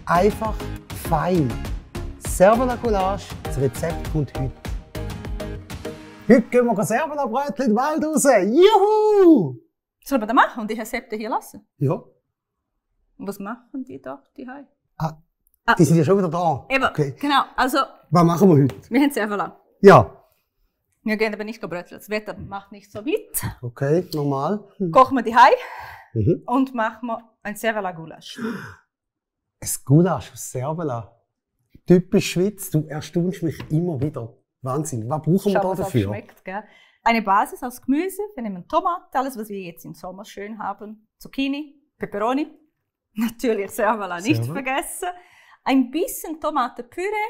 Einfach fein. Servola Goulash, das Rezept kommt heute. Heute gehen wir Servola-Brötchen in den Wald raus. Juhu! Sollen wir das machen und die Rezepte hier lassen? Ja. Und was machen die da, die Hause? Die sind ja schon wieder da. Eben, Okay. genau. Also, Was machen wir heute? wir haben Servola. Ja. Wir gehen aber nicht Brötchen. Das Wetter macht nicht so mit. Okay, normal. Kochen wir die Hause Mhm. und machen wir ein Servola Gulasch. Ein Gulasch aus Servola. Typisch Schweiz. Du erstaunst mich immer wieder. Wahnsinn. Was brauchen wir Schau, da was auch dafür? schmeckt, gell? Eine Basis aus Gemüse. Wir nehmen Tomate, alles, was wir jetzt im Sommer schön haben. Zucchini, Peperoni. Natürlich Servola nicht Servola. vergessen. Ein bisschen Tomatenpüree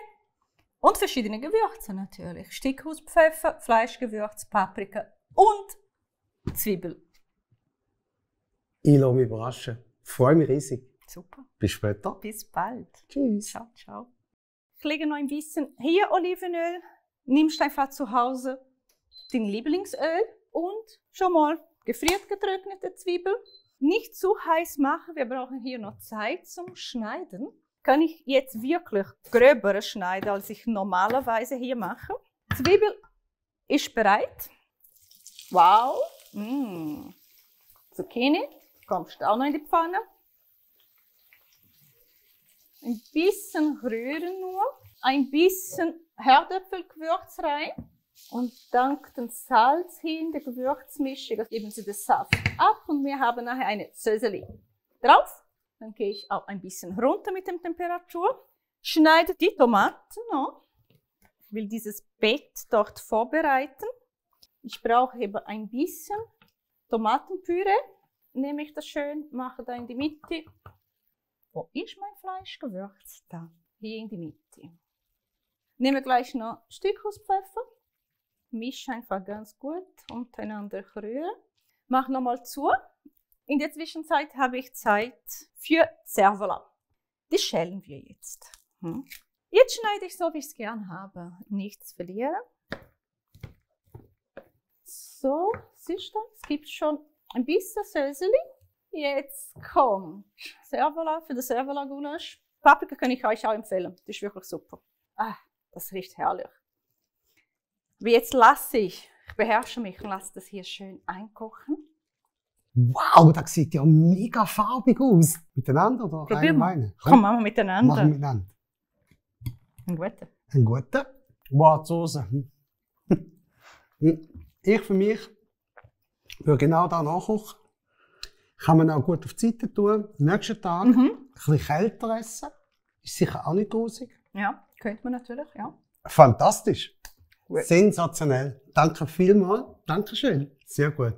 und verschiedene Gewürze natürlich. Stickhauspfeffer, Fleischgewürz, Paprika und Zwiebel. Ich lasse mich überraschen. Freue mich riesig. Super. Bis später. Bis bald. Tschüss. Ciao, ciao. Ich lege noch ein bisschen hier Olivenöl. Nimmst einfach zu Hause dein Lieblingsöl und schon mal gefriert getrocknete Zwiebel. Nicht zu heiß machen, wir brauchen hier noch Zeit zum Schneiden. Kann ich jetzt wirklich gröber schneiden, als ich normalerweise hier mache. Zwiebel ist bereit. Wow. Zucchini, kommst auch noch in die Pfanne. Ein bisschen rühren nur. Ein bisschen Herdöpfelgewürz rein. Und dank dem Salz hin, der Gewürzmischung, geben Sie den Saft ab und wir haben nachher eine Söseli drauf. Dann gehe ich auch ein bisschen runter mit der Temperatur. Schneide die Tomaten noch. Ich will dieses Bett dort vorbereiten. Ich brauche eben ein bisschen Tomatenpüree. Nehme ich das schön, mache da in die Mitte. Wo ist mein Fleischgewürz? Da, hier in die Mitte. Nehme gleich noch Stückhauspfeffer. Mische einfach ganz gut untereinander rühren. Mach nochmal zu. In der Zwischenzeit habe ich Zeit für Servola. Die schälen wir jetzt. Jetzt schneide ich so, wie ich es gern habe. Nichts verlieren. So, siehst du, es gibt schon ein bisschen Söseli. Jetzt kommt Servola für den Servola Gulasch. Paprika kann ich euch auch empfehlen. Das ist wirklich super. Das riecht herrlich. Wie jetzt lasse ich beherrsche mich und lasse das hier schön einkochen. Wow, das sieht ja mega farbig aus. Miteinander oder Probieren wir. eine? Komm, machen wir miteinander. Machen wir miteinander. Ein guter. Ein guter. Wow, die Soße. Ich für mich würde genau da nachkochen. Kann man auch gut auf die Seite tun. Nächsten Tag ein bisschen kälter essen. Ist sicher auch nicht grusig. Ja, könnte man natürlich, ja. Fantastisch. Gut. Sensationell. Danke vielmals. Dankeschön. Sehr gut.